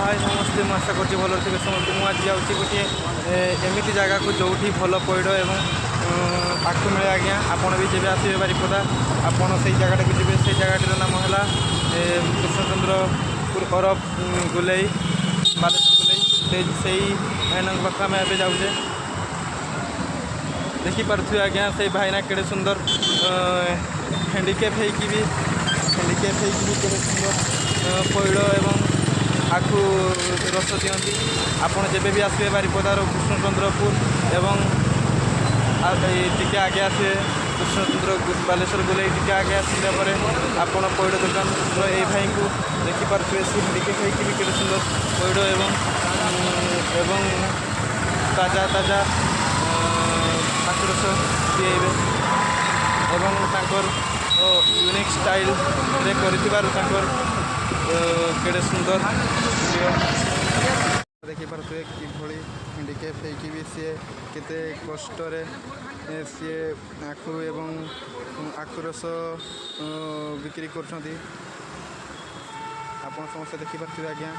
High ସମସ୍ତେ, ମୁଁ ଆଶା କରୁଛି ଭଲରେ ଥିବେ ସମସ୍ତେ। ମୁଁ ଆଜି ଯାଉଛି ଗୋଟିଏ ଏମିତି ଜାଗାକୁ ଯେଉଁଠି ଭଲ ପଇଡ଼ ଏବଂ ଆଖୁ ମିଳେ। ଆଜ୍ଞା, ଆପଣ ବି ଯେବେ ଆସିବେ ବାରିପଦା, ଆପଣ ସେଇ ଜାଗାଟାକୁ ଯିବେ। ସେଇ ଜାଗାଟିର ନାମ ହେଲା କୃଷ୍ଣଚନ୍ଦ୍ରପୁର ଅରଫ ଗୁଲେଇ, ବାଲେଶ୍ୱର ଗୁଲେଇ। ସେଇ ଭାଇନାଙ୍କ ପାଖକୁ ଆମେ ଏବେ ଯାଉଛେ। ଦେଖିପାରୁଥିବେ ଆଜ୍ଞା, ସେଇ ଭାଇନା କେଡ଼େ ସୁନ୍ଦର ହ୍ୟାଣ୍ଡିକ୍ୟାପ୍ ହେଇକି ବି କେଡ଼େ ସୁନ୍ଦର ପଇଡ଼ ଏବଂ ଆଖୁ ରସ ଦିଅନ୍ତି। ଆପଣ ଯେବେ ବି ଆସିବେ ବାରିପଦାର କୃଷ୍ଣଚନ୍ଦ୍ରପୁର ଏବଂ ଏଇ ଟିକେ ଆଗେ ଆସିବେ, କୃଷ୍ଣଚନ୍ଦ୍ର ବାଲେଶ୍ୱର ଗୁଲେଇ ଟିକେ ଆଗେ ଆସିଲା ପରେ ଆପଣ ପଇଡ଼ ଦୋକାନର ଏଇ ଭାଇଙ୍କୁ ଦେଖିପାରୁଥିବେ। ସେ ହ୍ୟାଣ୍ଡିକ୍ୟାପ୍ ହେଇକି ବି କେଡ଼େ ସୁନ୍ଦର ପଇଡ଼ ଏବଂ ତାଜା ତାଜା ଆଖୁ ରସ ପିଆଇବେ ଏବଂ ତାଙ୍କର ୟୁନିକ୍ ଷ୍ଟାଇଲ୍ରେ କରିଥିବାରୁ ତାଙ୍କର କେଡ଼େ ସୁନ୍ଦର ଭିଡ଼ିଓ ଦେଖିପାରୁଥିବେ। କିଭଳି ହ୍ୟାଣ୍ଡିକ୍ୟାପ୍ ହେଇକି ବି ସିଏ କେତେ କଷ୍ଟରେ ସିଏ ଆଖୁ ଏବଂ ଆଖୁ ରସ ବିକ୍ରି କରୁଛନ୍ତି, ଆପଣ ସମସ୍ତେ ଦେଖିପାରୁଥିବେ ଆଜ୍ଞା,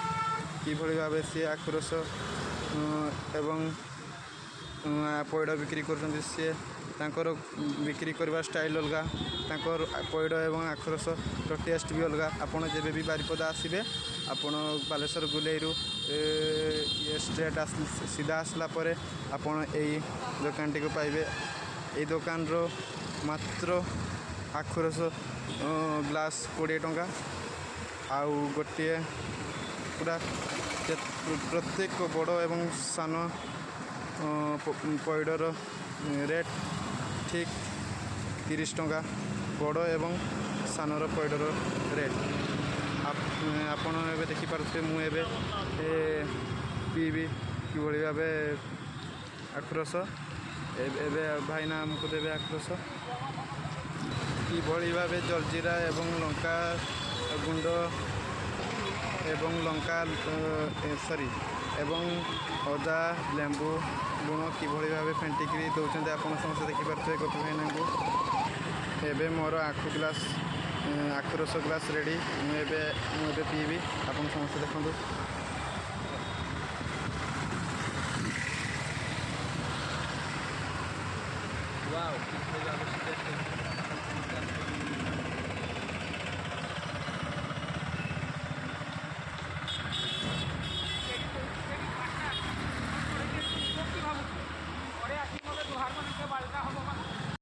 କିଭଳି ଭାବେ ସିଏ ଆଖୁ ରସ ଏବଂ ପଇଡ଼ ବିକ୍ରି କରୁଛନ୍ତି। ସିଏ ତାଙ୍କର ବିକ୍ରି କରିବା ଷ୍ଟାଇଲ୍ ଅଲଗା, ତାଙ୍କର ପଇଡ଼ ଏବଂ ଆଖୁ ରସର ଟେଷ୍ଟ ବି ଅଲଗା। ଆପଣ ଯେବେ ବି ବାରିପଦା ଆସିବେ, ଆପଣ ବାଲେଶ୍ୱର ଗୁଲେଇରୁ ଇଏ ଷ୍ଟ୍ରେଟ୍ ସିଧା ଆସିଲା ପରେ ଆପଣ ଏଇ ଦୋକାନଟିକୁ ପାଇବେ। ଏଇ ଦୋକାନର ମାତ୍ର ଆଖୁ ରସ ଗ୍ଲାସ୍ 20 ଟଙ୍କା ଆଉ ଗୋଟିଏ ପୁରା ପ୍ରତ୍ୟେକ ବଡ଼ ଏବଂ ସାନ ପଇଡ଼ର ରେଟ୍ ଠିକ୍ 30 ଟଙ୍କା, ବଡ଼ ଏବଂ ସାନର ପଇଡ଼ର ରେଟ୍। ଆପଣ ଏବେ ଦେଖିପାରୁଥିବେ, ମୁଁ ଏବେ ପିଇବି କିଭଳି ଭାବେ ଆଖୁ ରସ। ଏବେ ଭାଇନା ଆମକୁ ଦେବେ ଆଖୁ ରସ। କିଭଳି ଭାବେ ଜଲଜିରା ଏବଂ ଲଙ୍କା ଗୁଣ୍ଡ ଏବଂ ଲଙ୍କା, ସରି, ଏବଂ ଅଦା, ଲେମ୍ବୁ, ଲୁଣ କିଭଳି ଭାବେ ଫେଣ୍ଟିକିରି ଦେଉଛନ୍ତି, ଆପଣ ସମସ୍ତେ ଦେଖିପାରୁଥିବେ ଗୋପୀ ଭାଇନାଙ୍କୁ। ଏବେ ମୋର ଆଖୁ ଗ୍ଲାସ୍, ଆଖୁ ରସ ଗ୍ଲାସ୍ ରେଡ଼ି। ମୁଁ ଏବେ ପିଇବି, ଆପଣ ସମସ୍ତେ ଦେଖନ୍ତୁ। ୱାଓ, କିଭଳି ଭାବେ